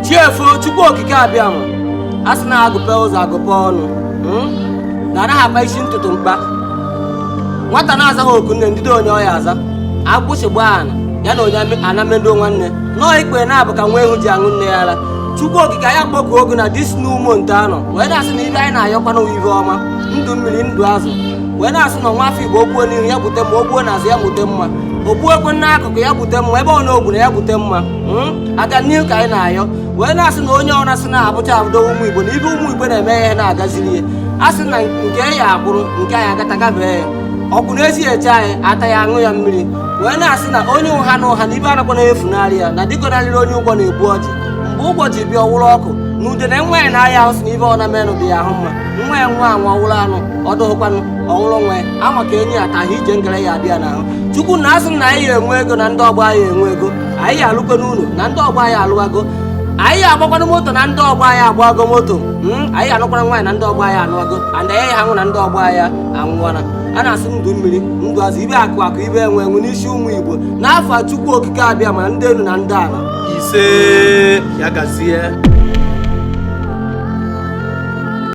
Chi efo, Chukwu Okike Abịama, a sị na agụpe ụzọ agụpe ọnụ, Na anaghị akpa isi ntutu mkpa. Nwata na-azaghị oku nne, ndịdo onye ọ ya aza. Agbụsị gbaa ana ya na onye anamedo nwanne nọọ ikpe na-abụ ka nwa ehu ji aṅụ nne ya ara. Chukwu Okike, anyị akpọkuo ogu na this new month anọ, wee na-asị na ibe anyị na-ayọkwa n'ụwa ibe ọma, ndụ mmiri, ndụ azụ, wee na-asị na nwa afọ Igbo ogbuo n'ihu ya bute mma, ogbuo n'azụ ya bute mma, ogbuo ekwe n'akụkụ ya bute mma, ebe ọ na ogbu na ya bute mma. Aga n'ihu ka anyị na-ayọ, wee na-asị na onye ọra sị na-abụcha abụdo ụmụ Igbo na ibe ụmụ Igbo na-eme ihe na-agaziri ihe, a sị na nke ya akwụrụ nke anyị agata gabee ya ọkwụ n'ezi eche anyị ata ya aṅụ ya mmiri, wee na-asị na onye ụgha na ụgha na ibe anakwa na-efunarị ya na dịgonarịrị onye ụgwọ na-egbu ọjị mgbe ụgbọ ji bịa ọwụrụ ọkụ na udene nwa ya na-aya ahụ, sị na ibe ọ na menụ dị ya ahụ mma, nwa ya nwa anwa ọwụrụ anụ ọdụghụkwanụ ọnwụrụ nwa ya ama ka enyi ya taha ije ngara ya abịa n'ahụ. Chukwu na asị na anyị enwe ego na ndị ọgbọ anyị enwe ego, anyị alụkwe n'ụlọ na ndị ọgbọ anyị alụwago, anyị agbakwanụ moto na ndị ọgbọ anyị agbago moto, anyị anụkwara nwaanyị na ndị ọgbọ anyị anụwago, and anyị ha nwụ na ndị ọgbọ anyị anwụwana. A na-asị ndụ mmiri, ndụ azụ, ibe akụ akụ, ibe enwe enwe n'isi ụmụ Igbo n'afọ a. Chukwu Okike Abịa ma ndị elu na ndị ala. Ise, ya gazie.